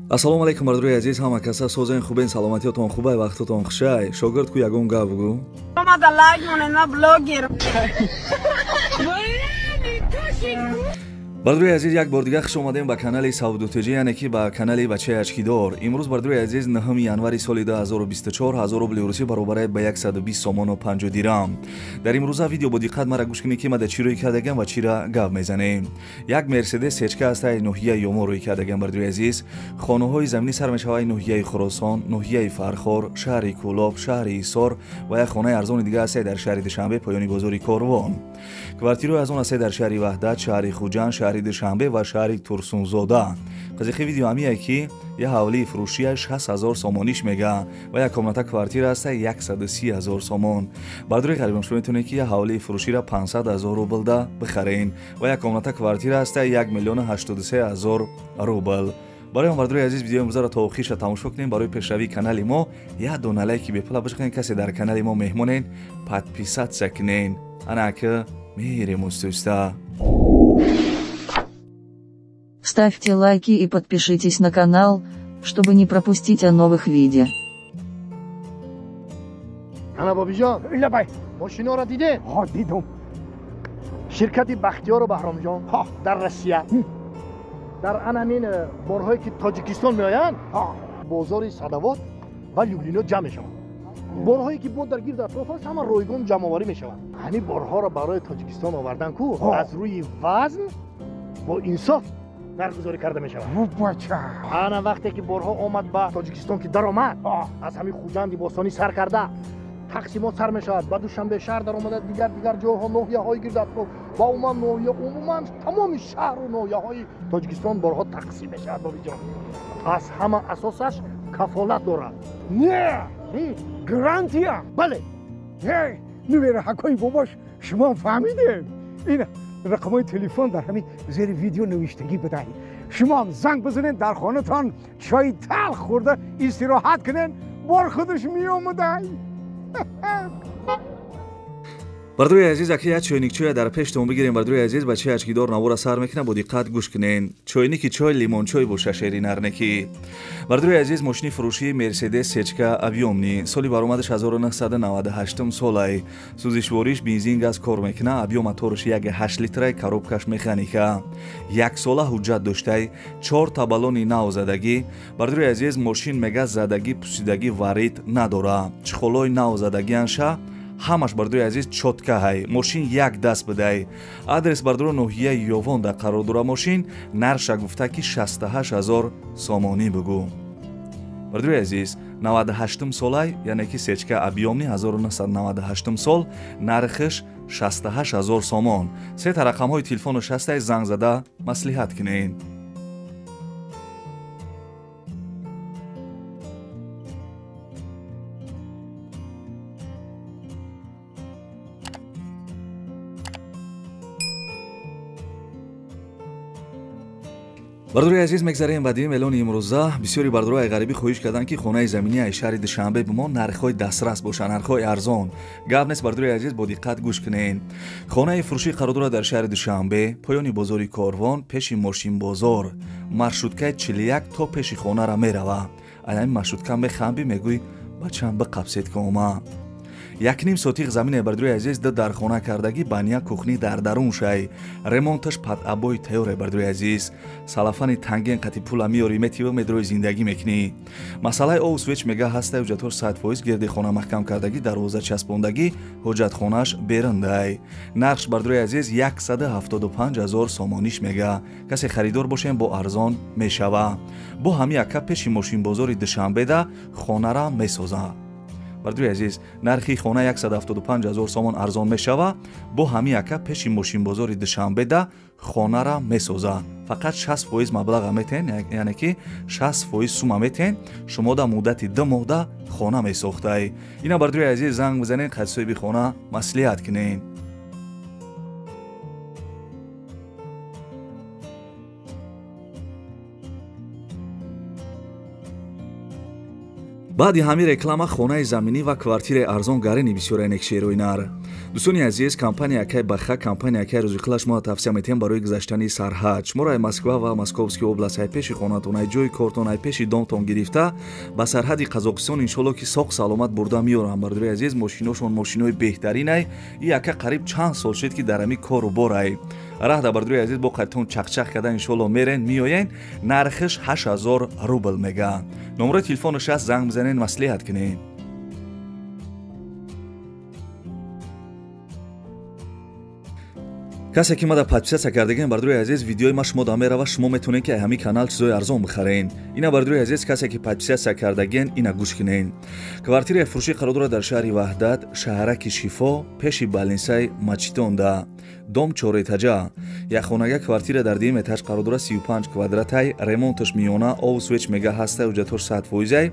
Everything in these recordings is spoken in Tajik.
Ассалому алайкум бардорои азиз, ҳама каса созен хубен, саломатиётон хубай, вақтотон хушай. Шогирд ку ягон гап бугӯ. Омада лайк монед, ма блогер. Бардорои азиз, як бор дигар хуш омадем ба канали Савдутеҷӣ, яъне ки ба канали бачаи очкидор. Имрӯз бардорои азиз 9 январи соли 2024, 1000 рубли русӣ баробар ба 120 сомону 50 дирам. Дар имрӯза видео бо диққат мара гӯш кунед, ки ма дар чӣ рӯй кардагам ва чира гап мезанем. Як Мерседес сечка аст, ай ноҳияи Ёмо рӯй кардагам. Бардорои азиз, хонаҳои заминӣ сар мешавад ай ноҳияи Хуросон, ноҳияи Фархор, шаҳри Кӯлоб, шаҳри Ҳисор ва як хонаи арзони дигар аст дар шаҳри Душанбе, поёни бозори Корвон. Квартираҳои аз он аст дар шаҳри Ваҳдат, шаҳри Хуҷанд, шаҳри Душанбе ва шаҳри Турсунзода. Қызиқи видео ҳамие ки як ҳавлии фурӯшия 60 000 сомониш мега ва як комната квартира аст 130 000 сомон. Бардорои ғарибам, шумо метавонед ки як ҳавлии фурӯширо 500 000 рублда бихарен ва як комната квартира аст 1 083 000 рубл. Барои он бардорои азиз, видеои имрӯзаро то охирша тамошо кунем. Барои пешравии канали мо як дона лайки бепула бишкунед. Касе дар канали мо меҳмонен, подписаться кунен. Ана ки мерем устуста. Ставьте лайки и подпишитесь на канал, чтобы не пропустить о новых видео. Ана бобиҷон, лабай, мошиноро дидед? Ҳо, дидум. Ширкати Бахтиёру Баҳромҷон дар Россия дар ан ҳамин борҳое ки Тоҷикистон меоянд, бозори Садовод ва Люблино ҷамъ мешаванд. Борҳое ки бо дар гирд атроф аст, ҳама ройгон ҷамъоварӣ мешаванд. Ҳамин борҳоро барои Тоҷикистон овардан ку аз рӯи вазн бо инсоф нархгузорӣ карда мешавад. Бача, ана вақте ки борҳо омад ба Тоҷикистон, ки даромад, аз ҳамин Хуҷанди бостонӣ сар карда тақсимот сар мешавад, ба Душанбе шаҳр даромада, дигар дигар ҷойҳо, ноҳияҳои гирд атроф ва умуман ноҳия, умуман тамоми шаҳру ноҳияҳои Тоҷикистон борҳо тақсим мешавад. Бобиҷон, аз ҳама асосаш кафолат дорад. Не, гарантия. Бале. Нувераҳакои бобош, шумо фаҳмидем, ин рақамҳои телефон дар ҳамин зери видео навиштагӣ будай. Шумоам занг бизанед, дар хонатон чойи талх хӯрда истироҳат кунед, бор худаш меомадай. Бардорои азиз, аки як чойник чоя дар пештон бигирем. Бардорои азиз, бачаи очкидор навора сар мекунад, бо диққат гӯш кунен. Чойники чой лимончой боша, шери нарнекӣ. Бардорои азиз, мошини фурӯшии Мерседес сечка объёмный, соли баромадаш 1998 солай, сӯзишвориш бензин, газ кор мекуна, объём мотораш 1,8 литрай, коробкаш механика, яксола ҳуҷҷат доштай, чорта баллони нав задагӣ. Бардорои азиз, мошин мега задагӣ, пусидагӣ, варид надора, чехолои нав задагианша ҳамаш. Бардорои азиз, чётко ҳай, мошин як даст бидай. Адрес бардоро ноҳияи Ёвонда қарор дора мошин. Нарша гуфта ки 68 000 сомонӣ бугӯ. Бардорои азиз, 98 солай, яъне ки сечка объёмный 1998 сол, нархиш 68 000 сомон. Сета рақамҳои телефону шастай, занг зада маслиҳат кунед. Бардорои азиз, мегзарем ба дуюм эълони имрӯза. Бисёри бардорои ғарибӣ хоҳиш карданд, ки хонаи заминии ай шаҳри Душанбе бимон, нархҳои дастрас бошанд, нархҳои арзон. Гап нест, бардорои азиз, бо диққат гӯш кунед. Хонаи фурӯшӣ қарор дорад дар шаҳри Душанбе, поёни бозори Корвон, пеши мошинбозор. Маршруткаи 41 то пеши хонара мерава. Ай ҳамин маршрутка мехамбӣ, мегӯй: «Бачам, биқапсед ки ома». 1,5 сотиқ замине, бардорои азиз, ду дархона кардагӣ, баня, кухни дар дарун шай, ремонташ под обои тайёре. Бардорои азиз, салафани танген қати пула меёрӣ, метива, медрои, зиндагӣ мекунӣ. Масъалаи обу свет мега ҳастай, ҳуҷҷатҳош 100%, гирди хона маҳкам кардагӣ, дарвоза часпондагӣ, ҳуҷҷатхонааш берундай. Нархш, бардорои азиз, 175 000 сомониш мега. Касе харидор бошем, бо арзон мешава. Бо ҳами яка пеши мошинбозори Душанбеда хонара месоза. Бардорои азиз, нархи хона 175 000 сомон, арзон мешава. Бо ҳами яка пеши мошинбозори Душанбеда хонара месоза. Фақат 60% маблаға метен, яъне ки 60% сума метен, шумо да муддати 2 моҳда хона месохтай. Ина, бардорои азиз, занг бизанед, қад соҳиби хона маслиҳат кунед. Баъди ҳамин реклама хонаи заминӣ ва квартираи арзон гарени бисёр, энек шерои нар. Дӯстони азиз, компания Акай Баха, компания Акай Рӯзиқулаш мо тавсия метиҳем барои гузаштани сарҳад. Шуморо ай Москва ва Московский област, ай пеши хонатон, ай ҷои кортон, ай пеши домтон гирифта ба сарҳади Қазоқистон иншолло ки соқ саломат бурда меорам. Бародари азиз, мошиношон мошинои беҳтаринай. И ака қариб чанд сол шуд ки дар ҳамин кору борай. Раҳда бародари азиз, бо қайтон чақчақ карда иншолло мерен, меоен. Нархиш 8000 рубл мега. Номерои телефонаш аст, занг бизанен, маслиҳат кунед. Касе ки мада подписаться кардагин, бародари азиз, видеои ма шумо да мерава, шумо метавонед ки ҳамин канал чизои арзон бихарен. Ина бародари азиз, касе ки подписаться кардагин, ина гӯш кунен. Квартираи фурӯшӣ қарор дорад дар шаҳри Ваҳдат, шаҳраки Шифо, пеши балнисаи Мачитонда, дом чоретаҷа. Якхонага квартира дар дуюм этаж қарор дорад, 35 квадратай, ремонташ миёна, ов свеч мега ҳастай, ҳуҷҷатош 100%.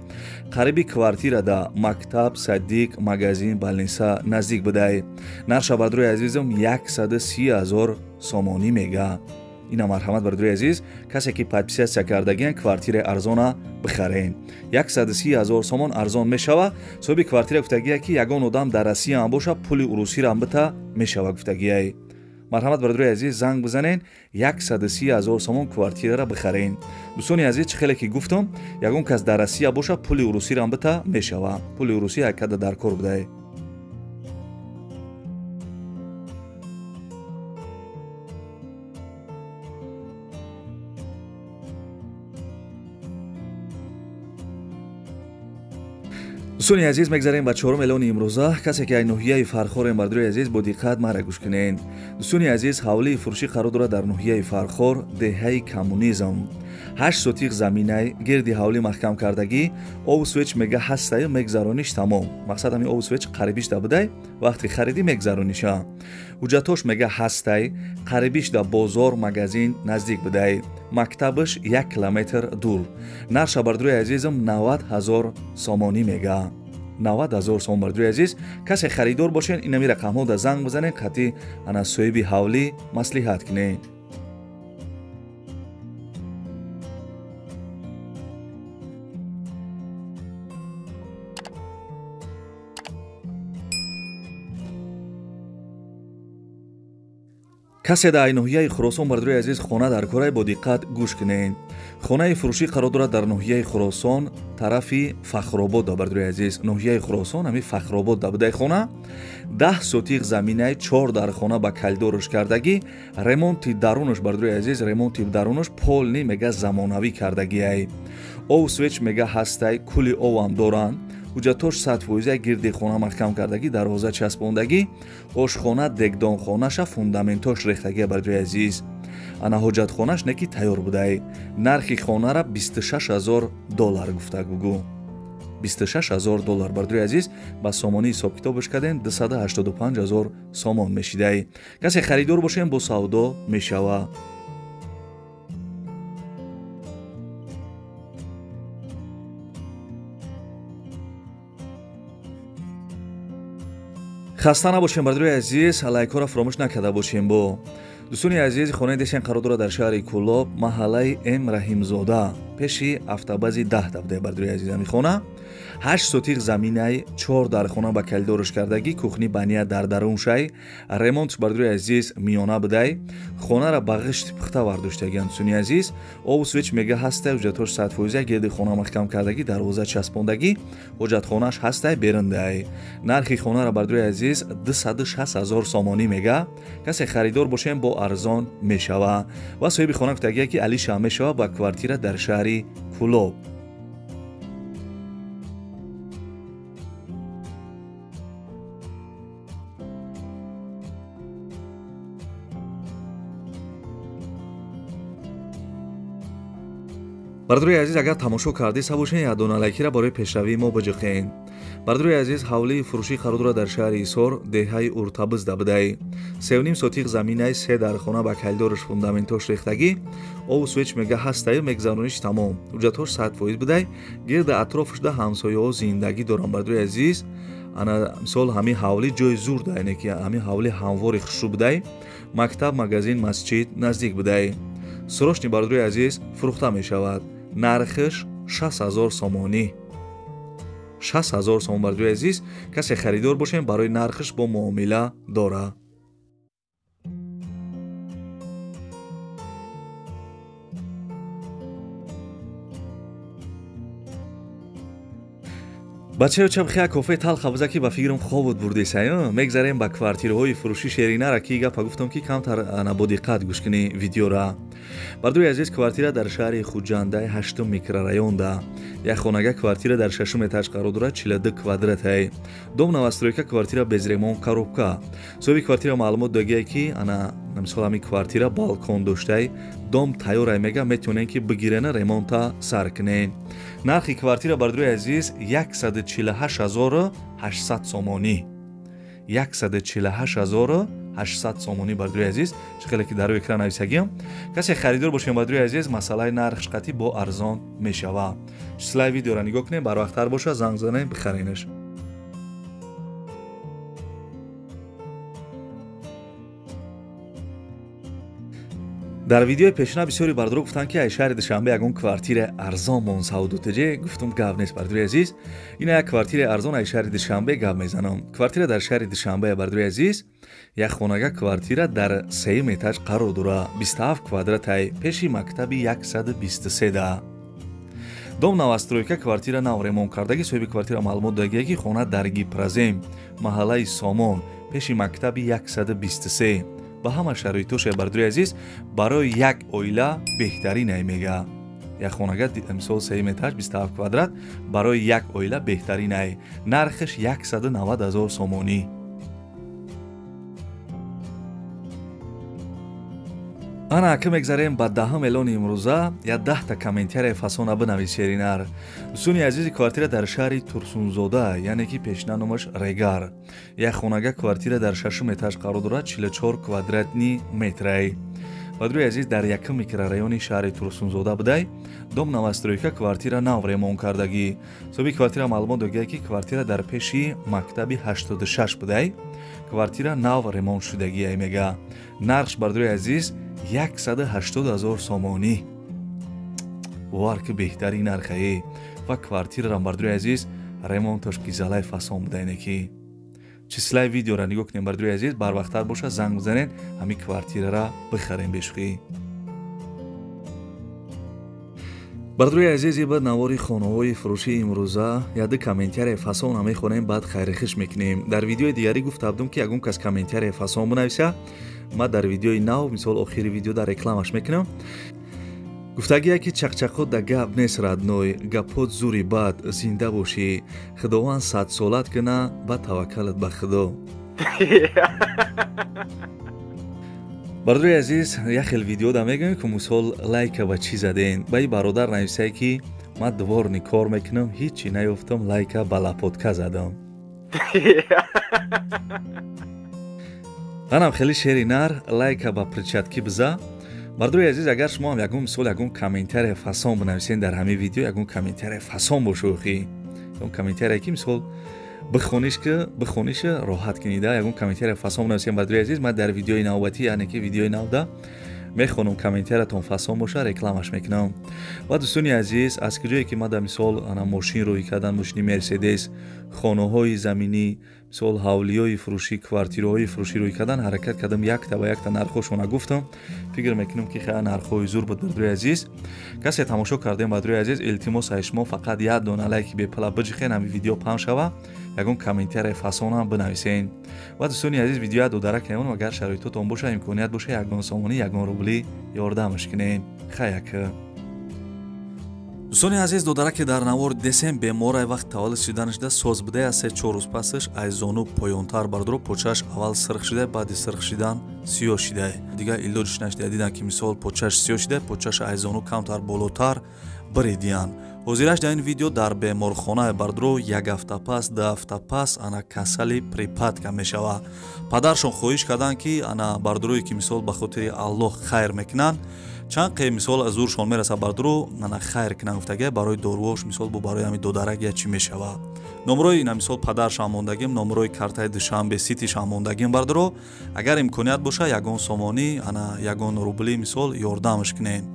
Қариби квартира да мактаб, садик, магазин, балниса наздик будай. Нарша бародари азизам 130 000 сомонӣ мега. Ина марҳамат бародари азиз, касе ки подписаться кардагиан, квартираи арзона бихарен. 130 000 сомон арзон мешава. Соҳиби квартира гуфтагия ки ягон одам дар Россия ҳам боша, пули урусиро ҳам бита мешава гуфтагиай. Марҳамат бародари азиз, занг бизанен, 130 000 сомон квартираро бихарен. Дӯстони азиз, чӣ хеле ки гуфтам, ягон кас дар Россия боша, пули урусиро ҳам бита мешава. Пули урусӣ яккада дар кор будай. Дӯстони азиз, мегзарем ба чорум эълони имрӯза. Касе ки ай ноҳияи Фархорем, бародари азиз, бо диққат мара гӯш кунед. Дӯстони азиз, ҳавлии фурӯшӣ қарор дорад дар ноҳияи Фархор, деҳаи Коммунизм. 8 сотиқ заминай, гирди ҳавлӣ маҳкам кардагӣ, об свеч мега ҳастаю мегзарониш тамом. Мақсад ҳамин об свеч қарибиш да будай, вақти харидӣ мегзарониша. Ҳуҷҷатош мега ҳастай, қарибиш да бозор, магазин наздик будай. Мактабаш 1 километр дур. Нарша бародари азизам 90 000 сомонӣ мега. 90 000 сомон бародари азиз. Касе харидор бошен, инами рақамҳо да занг бизанен, қатъи ана соҳиби ҳавлӣ маслиҳат кунед. Касе дар ноҳияи Хуросон, бародари азиз, хона дар корай, бо диққат гӯш кунед. Хонаи фурӯшӣ қарор дорад дар ноҳияи Хуросон, тарафи Фахробод, бародари азиз. Ноҳияи Хуросон, ҳамин Фахробод да будай хона. 10 сотиқ заминай, 4 дар хона ба калидорш кардагӣ, ремонти дарунаш, бародари азиз, ремонти дарунаш полни мега замонавӣ кардагиай. Ов свеч мега ҳастай, кули овам доранд. Ҳуҷҷатош 100%, гирди хона маҳкам кардагӣ, дарвоза часпондагӣ, ошхона, дегдонхонаша фундаментош рехтагӣ, бародари азиз. Ана ҳоҷатхонаш неки тайёр будай. Нархи хонара 26 000 доллар гуфта бугӯ. 26 000 доллар, бародари азиз, ба сомонӣ ҳисобкитобаш кардем, 285 000 сомон мешидай. Касе харидор бошем, бо савдо мешава. Хаста набошем, бародари азиз, лайкҳоро фаромӯш накарда бошем. Бо дӯстони азиз, хонаи дешен қарор дорад дар шаҳри Кӯлоб, маҳаллаи М Раҳимзода, пеши автобази 10 да будай, бародари азиз. Ҳамин хона 8 сотиқ заминай, 4 дар хона ба калидорш кардагӣ, кухни баня дар даруншай, ремонтш, бародари азиз, миёна будай. Хонара ба ғишти пухта вардоштагианд, дӯстони азиз. Об свеч мега ҳастай, ҳуҷҷатош 100%, гирди хона маҳкам кардагӣ, дарвоза часпондагӣ, ҳоҷатхонаш ҳастай, берундай. Нархи хонара, бародари азиз, 260 000 сомонӣ мега. Касе харидор бошем, бо арзон мешава. Ва соҳиби хона гуфтагия ки алиша мешава ба квартира дар шаҳри Кӯлоб. Бародари азиз, агар тамошо кардиста бошед, якдона лайкира барои пешравии мо биҷиқен. Бародари азиз, ҳавлии фурӯшӣ қарор дорад дар шаҳри Ҳисор, деҳаи Уртабиз да будай. 3,5 сотиқ заминай, 3 дар хона ба калидорш фундаментош рехтагӣ, об свеч мега ҳастаю мегзарониш тамом. Ҳуҷҷатош 100% будай. Гирди атрофашда ҳамсояҳо зиндагӣ доранд, бародари азиз. Ана мисол ҳамин ҳавлӣ ҷои зур да, яъне ки ҳамин ҳавлӣ ҳамвори хушрӯ будай. Мактаб, магазин, масҷид наздик будай. Срочни, бародари азиз, фурӯхта мешавад. Нархиш 60 000 сомонӣ. 60 000 сом бардори азиз. Касе харидор бошем барои нархш бо муомила дора. Бачаё чабхия кофе талха буза ки ба фикрам хобут бурдесай. Мегзарем ба квартираҳои фурӯши шеринара ки гапа гуфтам ки камтар бо диққат гӯш кунӣ видеора. Бардори азиз, квартира дар шаҳри Хуҷандаи 8 микрорайонда. Як хонага квартира дар 6 этаж қарор дорад, 42 квадратай. Дом новостройка, квартира без ремонт, коробка. Соҳиби квартира маълумот додагие ки ана мисол ҳамин квартира балкон доштай, дом тайёрай мега, метавонем ки бигирена ремонта сар кунем. Нархи квартира бардори азиз 148 800 сомонӣ. 148 800 сомонӣ бардори азиз. Чӣ хеле ки дар рӯи экран нависагиам. Касе харидор бошем бардори азиз, масъалаи нархш қатъӣ бо арзон мешавад. Слайд видеоро нигоҳ кунем, барвақттар боша занг занем бихаренаш. Дар видеои пешина бисёри бардоро гуфтанд ки ай шаҳри Душанбе ягон квартираи арзон мон савдотеже. Гуфтум гап нест бардори азиз, ина як квартираи арзон ай шаҳри Душанбе гап мезанам. Квартира дар шаҳри Душанбе бардори азиз, як хонага квартира дар 3 этаж қарор дора, 27 квадратай, пеши мактаби 123 да. Дом новостройка, квартира нав ремонт кардагӣ. Соҳиби квартира маълумот додагие ки хона дар Гипрозем, маҳаллаи Сомон, пеши мактаби 123. Ба ҳама шароитоше бардори азиз, барои як оила беҳтаринай мега. Як хонага мисол 3 этаж 27 квадрат барои як оила беҳтаринай. Нархаш 190 000 сомонӣ. Ана ака мегзарем ба 10 эълони имрӯза. Я 10та комментария фасона бинавис шеринар. Дӯстони азизи, квартира дар шаҳри Турсунзода, яъне ки пешина номаш Регар. Як хонага квартира дар 6 этаж қарор дорад, 44 квадратни метрай. Бардори азиз, дар якум микрорайони шаҳри Турсунзода будай. Дом новостройка, квартира нав ремонт кардагӣ. Соҳиби квартира маълумот додагие ки квартира дар пеши мактаби 86 будай. Квартира нав ремонт шудагие мега. Нархш бардори азиз 180 000 сомонӣ. Бовар ки беҳтарин нархае. Ва квартирарам бардори азиз ремонташ ки залай фасон будайне ки. Числаи видеора нигоҳ кунем бардори азиз, барвақттар боша занг бизанед, ҳамин квартирара бихарем бешухӣ. Бардори азиз, баъд навори хонаҳои фурӯшии имрӯза яду комментария фасона мехонем, баъд хайрихиш мекунем. Дар видеои дигарӣ гуфта будум ки ягон кас комментария фасон бинависа, ман дар видеои нав, мисол охири видео дар рекламаш мекунам. Гуфтагие ки чақчақот да гап нест родной, гапҳот зури бад, зинда бошӣ, худованд садсолат куна, ба таваккалат ба худо. Бардори азиз, як хел видео да мегӯем ки мисол лайка ба чӣ заден. Ба ин бародар нависае ки ман дворни кор мекунам, ҳичи наёфтам, лайка ба лапотка задам. Манам хеле шери нар, лайка ба перчатки биза. Бардори азиз, агар шумо ҳам ягон мисол ягон комментария фасон бинависен дар ҳамин видео, ягон комментария фасон бошӯхӣ, ягон комментария ки мисол бихониш ки бихониша роҳат кунида, ягон комментария фасон бинависен бардори азиз, ман дар видеои навбатӣ, яъне ки видеои навда мехонам, комментариятон фасон боша, рекламаш мекунам. Ва дӯстони азиз, аз куҷое ки ман дар мисол ана мошин рӯй кардан, мошини Мерседес, хонаҳои заминӣ, мисол ҳавлиҳои фурӯшӣ, квартираҳои фурӯшӣ рӯй кардан, ҳаракат кардам якта ба якта нархҳошона гуфтам. Фикр мекунам ки хеле нархҳои зур буд бардори азиз. Касе тамошо кардем бардори азиз, илтимос аз шумо фақат як дона лайки бепала биҷихен, ҳамин видео паҳн шава, ягон комментария фасонам бинависен. Ва дӯстони азиз, видеоя додарак кунем, агар шароитотон боша, имконият боша, ягон сомонӣ, ягон рубли ёрдамаш кунем. Хаяка. Дӯстони азиз, додараке дар навор десем беморай вақт таваллуд шуданашда соз будая, 3-4 рӯз пасаш аз зону поёнтар бардоро почааш аввал сирх шуда, баъди сирх шидан сиёҳ шидай. Дигар илоҷш нашуда, дидан ки мисол почааш сиёҳ шида, почааш аз зону камтар болотар биридиян. Ҳозираш дар ин видео дар беморхона бардоро як ҳафта пас, 2 ҳафта пас ана касали припадка мешава. Падаршон хоҳиш карданд ки ана бардорое ки мисол ба хотири Аллоҳ хайр мекунанд, чанд қе мисол аз зуршон мераса бардоро ана хайр кунанд гуфтага, барои доруош мисол бо барои ҳамин додарак я чӣ мешава. Номрои ина мисол падаршам мондагим, номрои картаи Душанбе ситишам мондагим бардоро, агар имконият боша ягон сомонӣ, ана ягон рубли мисол ёрдамаш кунем.